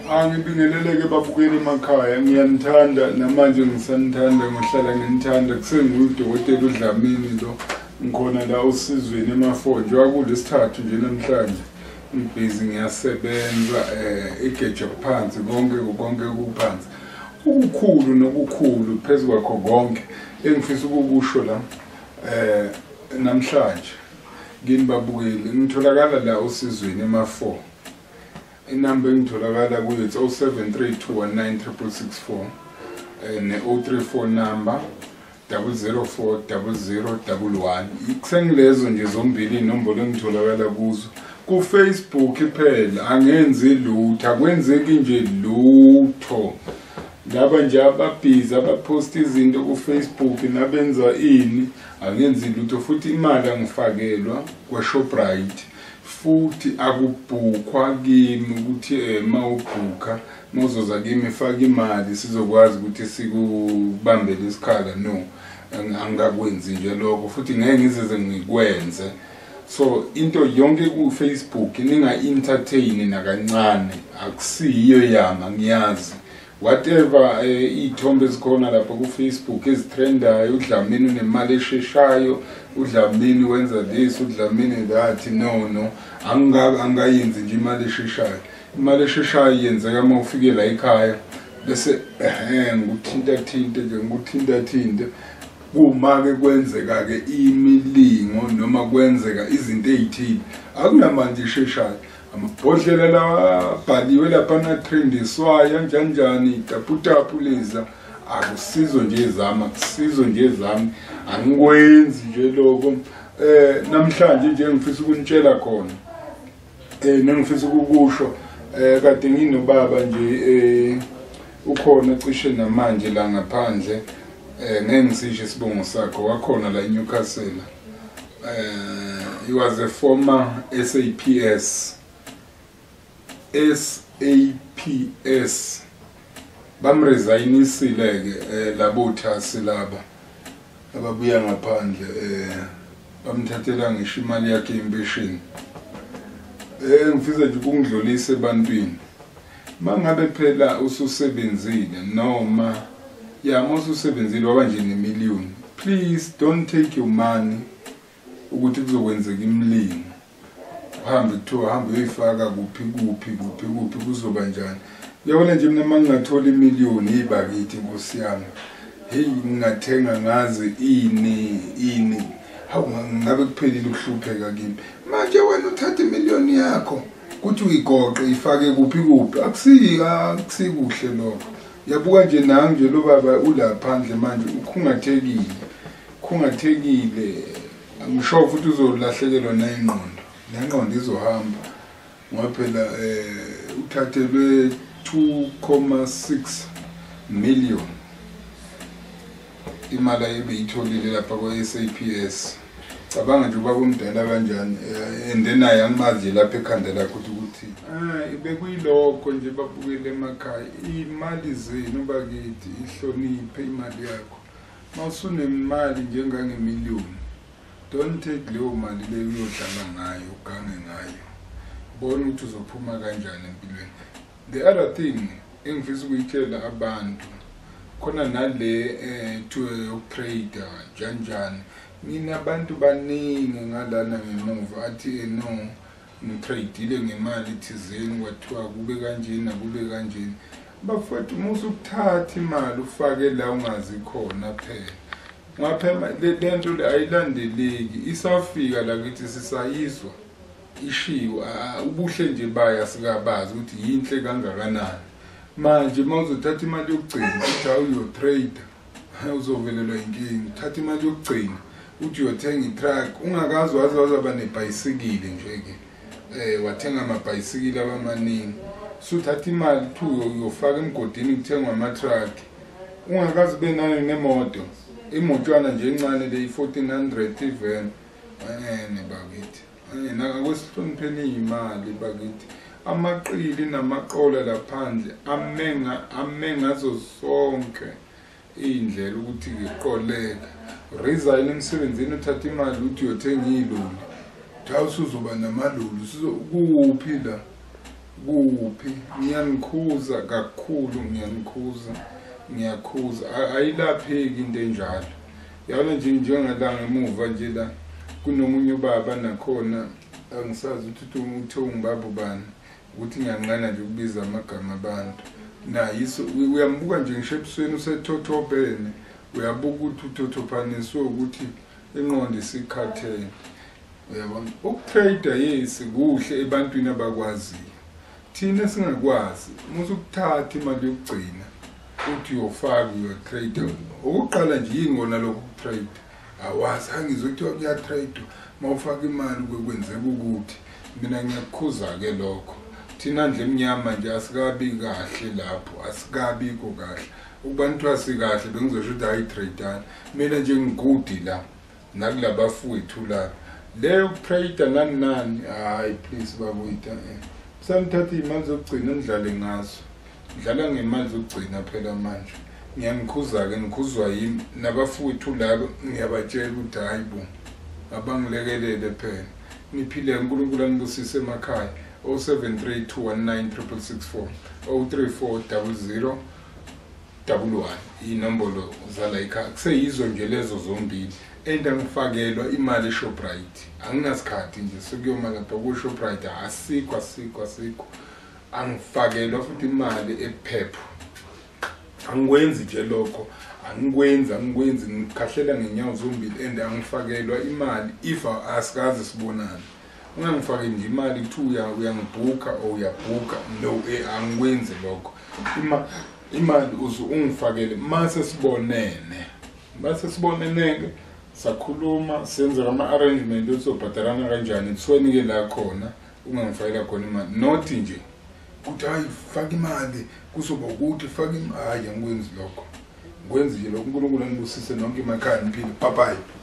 Angibingeleleke babukeli emakhaya, ngiyanithanda namanje ngisanithanda, ngihlala nginithanda. Kusengudokotela uDlamini lo, ngikhona la Osizweni emafonje wakulesithathu nje namhlanje. Ngibhizi ngiyasebenza, igeja phansi konke konke kuphansi. Ukukhulu nokukhulu phezu kwakho konke engifisa ukukusho la namhlanje kini babukeli, ngitholakala la Osizweni ema-4. Inamba engitholakala kuyo it's 0732196664 ne-034 number 004 0011. Kusengilezo nje zombili iy'nombolo engitholakala kuzo. Ku-Facebook phela angenzi lutho, akwenzeki nje lutho. Laba nje ababhizi abaphosta izinto ku-Facebook nabenza ini, angenzi lutho. Futhi imali angifakelwa kwa-Shoprite, futhi akubhukhwa kimi ukuthi uma ubhukha mawuzoza kimi faka imali sizokwazi ukuthi sikubambele isikhala. No, angakwenzi nje lokho, futhi ngeke ngize ngikwenze. So into yonke ku-Facebook ninga-entertain nakancane, akusiyo yami, angiyazi. Whatever iy'thombe ezikhona lapha ku-Facebook ezitrendayo, uDlamini unemali esheshayo, uDlamini wenza this, uDlamini that, no, angayenzi nje imali esheshayo. Imali esheshayo yenzeka uma ufike la ekhaya, bese ngikuthinta-thinte nje, ngikuthinta-thinte. Kuma-ke kwenzeka-ke imilingo noma kwenzeka izinto ey'thile, akunamali esheshayo. Amabhodlela lawa abhaliwe laphana trendiswayo kanjanjani, taputapu leza, akusizo nje ezami, akusizo nje ezami, angikwenzi nje lokho. Namhlanje nje ngifisa ukunitshela khona, nengifisa ukukusho, kade nginobaba nje, ukhona cishe namanje la ngaphandle, ngeke ngisisho isibongo sakhe, wakhona la eNewcastle. He was a former SAPS. SAPS bamresignise-ke labo thasi laba ababuya ngaphandle, bamthathela ngisho imali yakhe impesheni. Ngifisa nje ukungidlulisa ebantwini, mangabe phela ususebenzile noma ya mawususebenzile waba nje nemiliyoni, please don't take your money ukuthi kuzokwenzeka imilingo, uhambe kuthiwa hambe uyoyifaka kuphi kuphi kuphi kuphi, kuzoba njani. Uyabona nje mina uma ngingathola imiliyoni ibakithi nkosi yami, hey, ngingathenga ngazi ini ini, hawu ngabe kuphelile ukuhlupheka kimi. Manje wena uthatha imiliyoni yakho kuthi uyigoqe ifake kuphi kuphi, akusikuhle lokho. Uyabuka nje nangu nje lo baba ula phandle manje ukhungathekile, khungathekile. Ngisho futhi uzolahlekelwa nayingqondo, nengqondo izohamba ngoba phela uthathelwe 2.6 million imali ayebeyitholile lapha kwa-SAPS. Cabanga nje ubaba omdala kanjani, and naye angimazi lapha ekhanda lakhe ukuthi bekuyilokho nje. Babukele emakhaya, imali zenu bakithi, ihloniphe imali yakho. Mawusunemali njengangemiliyoni, don't take leyo mali leyo uyodlala ngayo, ugange ngayo, bona ukuthi uzophuma kanjani empilweni. The other thing engifisa ukuyitshela abantu khona nale yokutrade njanjani, ninabantu baningi ngalana ngemuva athi no, ngitradile ngemali thizeni, kwathiwa kube kanjena kube kanjena. Bafowethu, musukuthatha imali ufake la ungazi khona phela, ngaphela le nto le ayilandeleki, isafika la kithi sisayizwa ishiwo, ubuhle nje baya sikabazi ukuthi yinhle kangakanani. Manje uma uzothatha imali yokugcina uthi awuyotrade, uzovelelwa inkinga. Uthatha imali yokugcina uthi uyothenga i-truck, ungakazi waze wazaba nebhayisikili nje-ke, wathenga amabhayisikili abamaningi. Suthatha imali uthi uyofaka emgodini kuthengwa ama-truck, ungakazi ube nayo nemoto, imotwana nje encane le i-1400 even. Ene bakithi, akwesihlonipheni iy'mali bakithi. Amaqili namaqola laphandle amenga amengazo zonke iy'ndlela ukuthi ngiqoleka. Resign emsebenzini, uthatha imali uthi uyothenga iy'loli, uthi hawu usuzoba namaloli, kuphi la? Kuphi? Ngiyanikhuza kakhulu, ngiyanikhuza, ngiyakhuza. Ayilapheki into enjalo. Yabona nje njengala ngemuva nje la kunomunye ubaba nakhona, angisazi ukuthi uthe ungibaba ubani, ukuthi ngiyanqena nje ukubiza amagama abantu. Nayiso uyambuka nje ngisho ebusweni usethothobene, uyabuka ukuthi uthothophaniswe ukuthi ingqondo isikhathele. Uyabona, ukutrade yes kuhle ebantwini abakwaziyo. Thina singakwazi, musu ukuthatha imali yokugcina uthi uyofaka uyotrade. Okokuqala nje yini kona lokho ukutrade? Awazi, angizwe kuthiwa kuyatrade, mawufaka imali kwenzeka ukuthi. Mina ngiyakukhuza-ke lokho. Thina ndle emnyama nje asikabi kahle lapho, asikabikho kahle. Ukuba nithiwa sikahle bengizosho ukuthi hayi trade-ani. Mina nje ngigudi la nakulabafowethu la. Leyo kutrade nani nani, hayi please bakwethu. Sanithatha iy'mali zokugcina nidlale ngazo. Dlala ngemali zokugcina phela manje. Ngiyanikhuza-ke, nikhuzwa yimi. Nabafowethu labo ngiyabatshela ukuthi hayi bo, abangilekelele phela. Niphile, uNkulunkulu anibusise emakhaya. 073 219 664 034 00 11 inombolo zala ekhaya. Kuseyizo nje lezo zombili. And angifakelwa imali eShoprite. Anginasikhathi nje sokuyoma lapha ku-Shoprite, asikho asikho asikho. Angifakelwa futhi imali ePep. Angikwenzi nje lokho, angikwenzi, angikwenzi, ngikhahlela ngenyawo zombili. And angifakelwa imali if asikaze sibonane. Ungangifaki nje imali kuthiwa uyangibhukha or uyabhukha, no, angikwenzi lokho. Imali uze ungifakele mase sibonene. Mase sibonene-ke sakhuluma, senza ama-arrangement ukuthi sobhadalana kanjani, kuthiweni-ke la khona ungangifakela khona imali. Not nje ukuthi hayi faka imali kuzoba ukuthi faka imali, hayi angikwenzi lokho. Ngikwenzi nje lokho. uNkulunkulu anibusise nonke emakhaya, niphile. Bye bye.